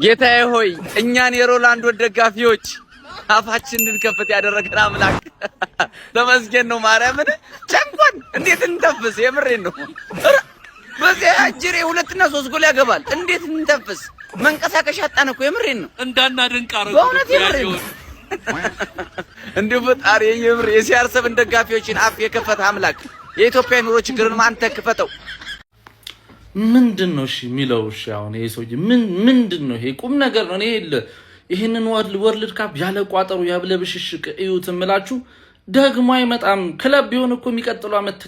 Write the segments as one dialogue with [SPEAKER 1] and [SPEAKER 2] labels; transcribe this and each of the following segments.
[SPEAKER 1] ጌታዬ ሆይ፣ እኛን የሮናልዶ ደጋፊዎች አፋችን እንድንከፍት ያደረገን አምላክ ተመስገን ነው። ማርያምን ጨንቆን እንዴት እንተፍስ? የምሬን ነው። በዚያ አጅሬ ሁለትና ሶስት ጎል ያገባል። እንዴት እንተፍስ? መንቀሳቀሻ አጣን እኮ፣ የምሬን ነው።
[SPEAKER 2] እንዳናደንቅ አረጉ።
[SPEAKER 1] በእውነት የምሬን ነው። እንዲሁ ፈጣሪ የምር የ CR7 ደጋፊዎችን አፍ የከፈተ አምላክ የኢትዮጵያ ኑሮ ችግርን አንተ ክፈተው።
[SPEAKER 3] ምንድን ነው እሺ የሚለው? እሺ አሁን ይሄ ሰውዬ ምን ምንድን ነው ይሄ? ቁም ነገር ነው። እኔ ይህንን World Cup ያለ ቋጠሩ ያለ ብሽሽቅ እዩት እምላችሁ ደግሞ አይመጣም። ክለብ ቢሆን እኮ የሚቀጥለው ዓመት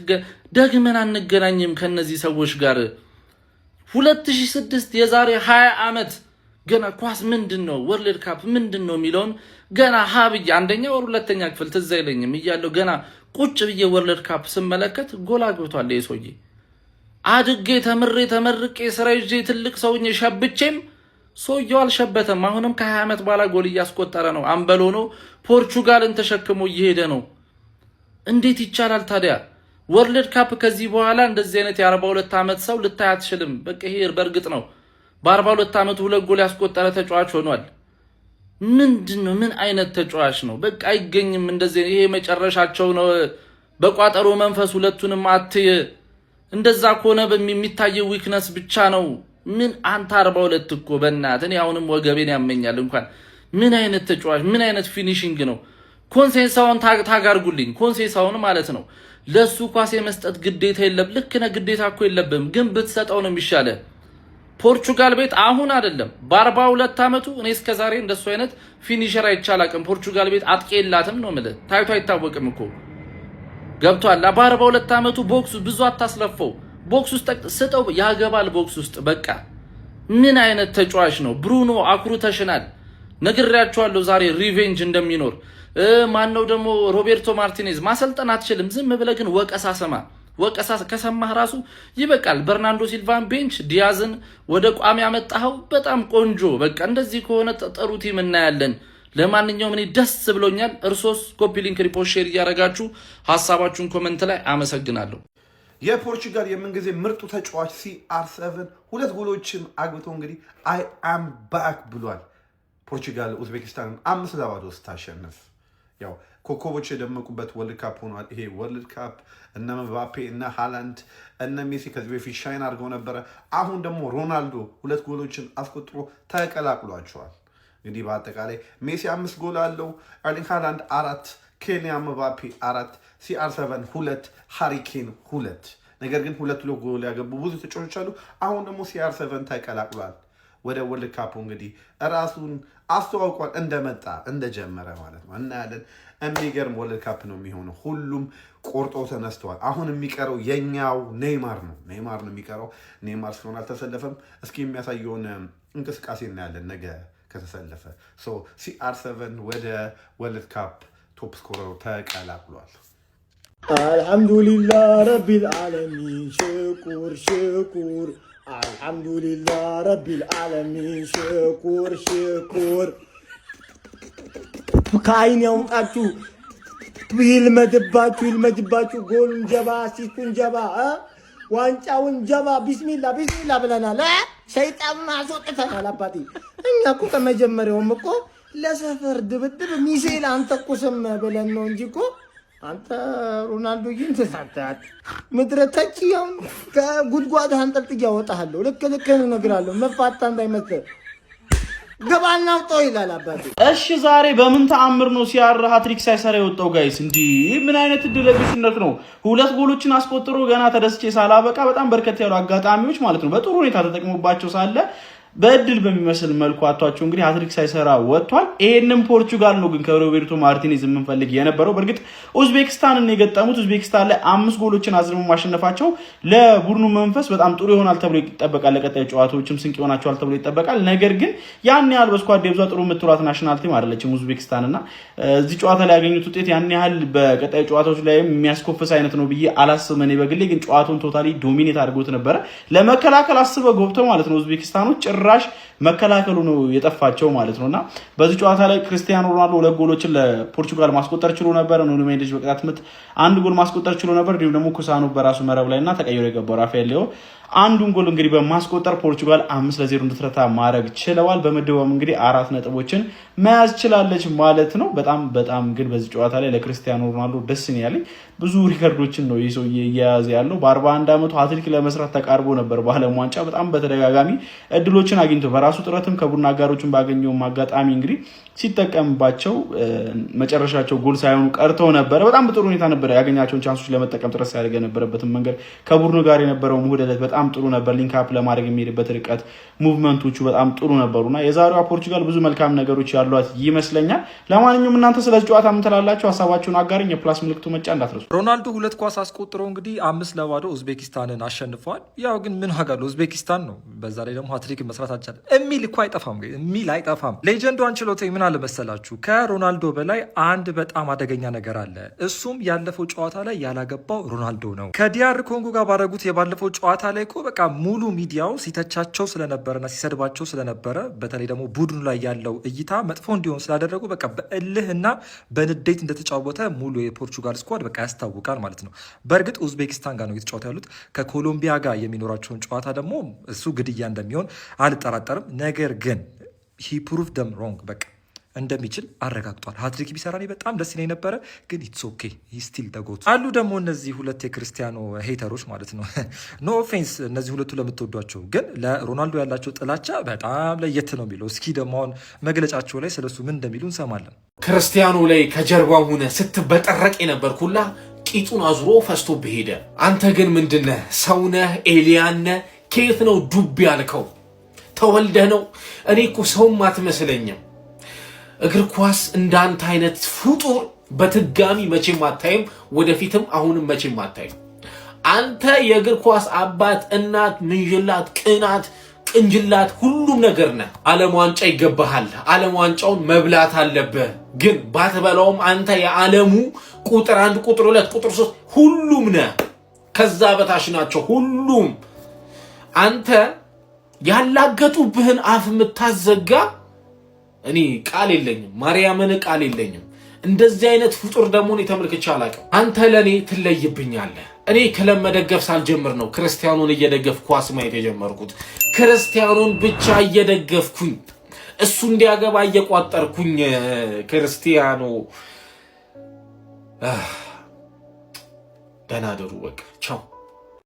[SPEAKER 3] ደግመን አንገናኝም ከነዚህ ሰዎች ጋር። 2006፣ የዛሬ 20 ዓመት፣ ገና ኳስ ምንድን ነው፣ World Cup ምንድን ነው የሚለውን ገና ሀ ብዬ አንደኛ ወር ሁለተኛ ክፍል ትዝ አይለኝም እያለሁ ገና ቁጭ ብዬ World Cup ስመለከት ጎል አግብቷል ይሄ ሰውዬ። አድጌ ተምሬ ተመርቄ ስራ ይዤ ትልቅ ሰውኜ ሸብቼም ሰውየው አልሸበተም። አሁንም ከ20 ዓመት በኋላ ጎል እያስቆጠረ ነው። አምበል ሆኖ ፖርቹጋልን ተሸክሞ እየሄደ ነው። እንዴት ይቻላል ታዲያ? World Cup ከዚህ በኋላ እንደዚህ አይነት የ42 ዓመት ሰው ልታይ አትችልም። በቃ ይሄ በእርግጥ ነው። በ42 ዓመቱ ሁለት ጎል ያስቆጠረ ተጫዋች ሆኗል። ምንድን ነው? ምን አይነት ተጫዋች ነው? በቃ አይገኝም። እንደዚህ ይሄ መጨረሻቸው ነው። በቋጠሮ መንፈስ ሁለቱንም አትይ። እንደዛ ከሆነ የሚታየው weakness ብቻ ነው። ምን አንተ 42 እኮ፣ በእናትህ እኔ አሁንም ወገቤን ያመኛል። እንኳን ምን አይነት ተጫዋች፣ ምን አይነት finishing ነው? ኮንሴሳውን ታጋርጉልኝ፣ ኮንሴሳውን ማለት ነው። ለሱ ኳስ የመስጠት ግዴታ የለም። ልክ ነህ፣ ግዴታ እኮ የለብህም፣ ግን ብትሰጠው ነው የሚሻለ። ፖርቹጋል ቤት አሁን አይደለም በ42 ዓመቱ እኔ እስከ ዛሬ እንደሱ አይነት finisher አይቼ አላቅም። ፖርቹጋል ቤት አጥቂ የላትም ነው የምልህ። ታይቶ አይታወቅም እኮ፣ ገብቷል። በ42 ዓመቱ box ብዙ አታስለፈው። Box ውስጥ ስጠው፣ ያገባል። Box ውስጥ በቃ ምን አይነት ተጫዋች ነው? ብሩኖ አኩርተሽናል። ነግሬያቸዋለሁ ዛሬ revenge እንደሚኖር። ማነው ደግሞ ሮቤርቶ ማርቲኔዝ፣ ማሰልጠን አትችልም። ዝም ብለህ ግን ወቀሳ ስማ። ወቀሳ ከሰማህ ራሱ ይበቃል። በርናንዶ ሲልቫን bench፣ ዲያዝን ወደ ቋሚ ያመጣኸው በጣም ቆንጆ። በቃ እንደዚህ ከሆነ ጥሩ team እናያለን። ለማንኛውም እኔ ደስ ብሎኛል። እርሶስ? Copy link፣ repost፣ share እያደረጋችሁ ሀሳባችሁን comment ላይ፣ አመሰግናለሁ።
[SPEAKER 4] የፖርቹጋል የምንጊዜ ምርጡ ተጫዋች CR7 ሁለት ጎሎችን አግብቶ እንግዲህ "I am back" ብሏል። ፖርቹጋል ኡዝቤኪስታንን 5-0 ስታሸንፍ ያው ኮከቦች የደመቁበት World Cup ሆኗል። ይሄ World Cup እነ ምባፔ፣ እነ ሃላንድ፣ እነ ሜሲ ከዚህ በፊት shine አድርገው ነበረ። አሁን ደግሞ ሮናልዶ ሁለት ጎሎችን አስቆጥሮ ተቀላቅሏቸዋል። እንግዲህ በአጠቃላይ ሜሲ አምስት ጎል አለው፣ ኤርሊንግ ሃላንድ አራት፣ ኬሊያን ምባፔ አራት፣ CR7 ሁለት፣ ሃሪ ኬን ሁለት። ነገር ግን ሁለት ሁለት ጎል ያገቡ ብዙ ተጫዋቾች አሉ። አሁን ደግሞ CR7 ተቀላቅሏል። ወደ World Cup ኡ እንግዲህ እራሱን አስተዋውቋል። እንደመጣ እንደጀመረ ማለት ነው። እናያለን። የሚገርም World Cup ነው የሚሆነው። ሁሉም ቆርጦ ተነስተዋል። አሁን የሚቀረው የኛው ኔይማር ነው። ኔይማር ነው የሚቀረው። ኔይማር እስካሁን አልተሰለፈም። እስኪ የሚያሳየውን እንቅስቃሴ እናያለን ነገ ከተሰለፈ። CR7 ወደ World Cup top scorer ኡ ተቀላቅሏል።
[SPEAKER 5] አልሐምዱሊላህ ረቢል ዓለሚን ሽኩር ሽኩር፣ አልሐምዱሊላህ ረቢል ዓለሚን ሽኩር ሽኩር። ከአይን ያውጣችሁ፣ ይልመድባችሁ፣ ይልመድባችሁ። ጎሉን ጀባ፣ assist ኡን ጀባ፣ ዋንጫውን ጀባ። ቢስሚላ ቢስሚላ ብለናል። ሸይጣኑን አስወጥተናል። አባቴ፣ እኛ እኮ ከመጀመሪያውም እኮ ለሰፈር ድብድብ ሚሳኤል አንተኩስም ብለን ነው እንጂ እኮ አንተ ሮናልዶ ግን ምድረ ተቺ፣ አሁን ከጉድጓድ አንጠልጥዬ አወጣሃለሁ። ልክ ልክህን እነግርሃለሁ። መፋታ እንዳይመስልህ፣ ግባና አውጣው ይላል አባቴ።
[SPEAKER 6] እሺ፣ ዛሬ በምን ተአምር ነው CR ሃትሪክ ሳይሰራ የወጣው? Guys፣ እንዲህ ምን አይነት እድለቢስነት ነው? ሁለት ጎሎችን አስቆጥሮ ገና ተደስቼ ሳላበቃ በጣም በርከት ያሉ አጋጣሚዎች ማለት ነው በጥሩ ሁኔታ ተጠቅሞባቸው ሳለ በእድል በሚመስል መልኩ አቷቸው እንግዲህ ሃትሪክ ሳይሰራ ወጥቷል። ይሄንም ፖርቹጋል ነው ግን ከሮቤርቶ ማርቲኔዝ የምንፈልግ የነበረው። በእርግጥ ኡዝቤክስታንን የገጠሙት ኡዝቤክስታን ላይ አምስት ጎሎችን አዝንሞ ማሸነፋቸው ለቡድኑ መንፈስ በጣም ጥሩ ይሆናል ተብሎ ይጠበቃል። ለቀጣዩ ጨዋታዎችም ስንቅ ይሆናቸዋል ተብሎ ይጠበቃል። ነገር ግን ያን ያህል በ squad depth ዋ ጥሩ የምትሏት national team አይደለችም ኡዝቤክስታን እና እዚህ ጨዋታ ላይ ያገኙት ውጤት ያን ያህል በቀጣዩ ጨዋታዎች ላይ የሚያስኮፍስ አይነት ነው ብዬ አላስብም። እኔ በግሌ ግን ጨዋታውን totally dominate አድርጎት ነበረ። ለመከላከል አስበው ገብተው ማለት ነው ኡዝቤክስታኖች ጭራሽ መከላከሉ ነው የጠፋቸው ማለት ነው። እና በዚህ ጨዋታ ላይ ክርስቲያኖ ሮናልዶ ሁለት ጎሎችን ለፖርቹጋል ማስቆጠር ችሎ ነበር። ኑኖ ሜንዴዝ በቅጣት ምት አንድ ጎል ማስቆጠር ችሎ ነበር። እንዲሁም ደግሞ ኩሳኖ በራሱ መረብ ላይ እና ተቀይሮ የገባው ራፋኤል ሊያኦ አንዱን ጎል እንግዲህ በማስቆጠር ፖርቹጋል 5-0 እንድትረታ ማድረግ ችለዋል። በምድቧም እንግዲህ 4 ነጥቦችን መያዝ ችላለች ማለት ነው። በጣም በጣም ግን በዚህ ጨዋታ ላይ ለክርስቲያኖ ሮናልዶ ደስ ነው ያለኝ። ብዙ ሪከርዶችን ነው ይህ ሰውዬ እየያዘ ያለው። በ41 ዓመቱ ሀትሪክ ለመስራት ተቃርቦ ነበር በዓለም ዋንጫ። በጣም በተደጋጋሚ እድሎችን አግኝቶ በራሱ ጥረትም ከቡድን አጋሮችን ባገኘውም አጋጣሚ እንግዲህ ሲጠቀምባቸው መጨረሻቸው ጎል ሳይሆኑ ቀርተው ነበረ። በጣም በጥሩ ሁኔታ ነበረ ያገኛቸውን chance ኦች ለመጠቀም ጥረት ሲያደርግ የነበረበትን መንገድ፣ ከቡድኑ ጋር የነበረው ውህደት በጣም ጥሩ ነበር። Link up ለማድረግ የሚሄድበት ርቀት፣ movement ኦቹ በጣም ጥሩ ነበሩና የዛሬዋ ፖርቹጋል ብዙ መልካም ነገሮች ያሏት ይመስለኛል። ለማንኛውም እናንተ ስለዚህ ጨዋታ ምን ትላላችሁ? ሀሳባችሁን አጋሩኝ። የ plus ምልክቱ መጫን እንዳትረሱ።
[SPEAKER 2] ሮናልዶ ሁለት ኳስ አስቆጥሮ እንግዲህ 5-0 ኡዝቤኪስታንን አሸንፈዋል። ያው ግን ምን ዋጋ አለው? ኡዝቤኪስታን ነው። በዛ ላይ ደግሞ ሀትሪክ መስራት አልቻለም የሚል እኮ አይጠፋም፣ የሚል አይጠፋም። Legend ኡ አንቸሎቲ ምን አለ መሰላችሁ? ከሮናልዶ በላይ አንድ በጣም አደገኛ ነገር አለ። እሱም ያለፈው ጨዋታ ላይ ያላገባው ሮናልዶ ነው። ከ DR ኮንጎ ጋር ባደረጉት የባለፈው ጨዋታ ላይ እኮ በቃ ሙሉ ሚዲያው ሲተቻቸው ስለነበረና ሲሰድባቸው ስለነበረ፣ በተለይ ደግሞ ቡድኑ ላይ ያለው እይታ መጥፎ እንዲሆን ስላደረጉ፣ በቃ በእልህ እና በንዴት እንደተጫወተ ሙሉ የፖርቹጋል squad በቃ ያስታውቃል ማለት ነው። በእርግጥ ኡዝቤኪስታን ጋር ነው እየተጫወቱ ያሉት። ከኮሎምቢያ ጋር የሚኖራቸውን ጨዋታ ደግሞ እሱ ግድያ እንደሚሆን አልጠራጠርም። ነገር ግን he proved them wrong፣ በቃ እንደሚችል አረጋግጧል። ሀትሪክ ቢሰራ እኔ በጣም ደስ ይለኝ ነበረ፣ ግን it's okay, still the GOAT አሉ። ደግሞ እነዚህ ሁለት የክርስቲያኖ hater ኦች ማለት ነው። No offense እነዚህ ሁለቱ ለምትወዷቸው፣ ግን ለሮናልዶ ያላቸው ጥላቻ በጣም ለየት ነው የሚለው። እስኪ ደግሞ አሁን መግለጫቸው ላይ ስለሱ ምን እንደሚሉ እንሰማለን።
[SPEAKER 7] ክርስቲያኖ ላይ ከጀርባው ሆነ ስትበጠረቅ የነበር ሁላ ቂጡን አዙሮ ፈስቶብህ ሄደ። አንተ ግን ምንድነህ? ሰውነህ? Alien ነህ? ከየት ነው ዱብ ያልከው? ተወልደህ ነው? እኔ እኮ ሰውም አትመስለኝም። እግር ኳስ እንዳንተ አይነት ፍጡር በትጋሚ መቼም አታይም፣ ወደፊትም አሁንም መቼም አታይም። አንተ የእግር ኳስ አባት፣ እናት፣ ምንጅላት፣ ቅናት፣ ቅንጅላት ሁሉም ነገር ነህ። ዓለም ዋንጫ ይገባሃል። ዓለም ዋንጫውን መብላት አለብህ። ግን ባትበላውም አንተ የዓለሙ ቁጥር 1፣ ቁጥር 2፣ ቁጥር 3 ሁሉም ነህ። ከዛ በታች ናቸው ሁሉም። አንተ ያላገጡብህን አፍ የምታዘጋ፣ እኔ ቃል የለኝም፣ ማርያምን ቃል የለኝም። እንደዚህ አይነት ፍጡር ደግሞ እኔ ተመልክቼ አላውቅም። አንተ ለእኔ ትለይብኛለህ። እኔ ክለብ መደገፍ ሳልጀምር ነው ክርስቲያኖን እየደገፍኩ ኳስ ማየት የጀመርኩት። ክርስቲያኖን ብቻ እየደገፍኩኝ፣ እሱ እንዲያገባ እየቋጠርኩኝ። ክርስቲያኖ፣ ደህና ደሩ። በቃ ቻው።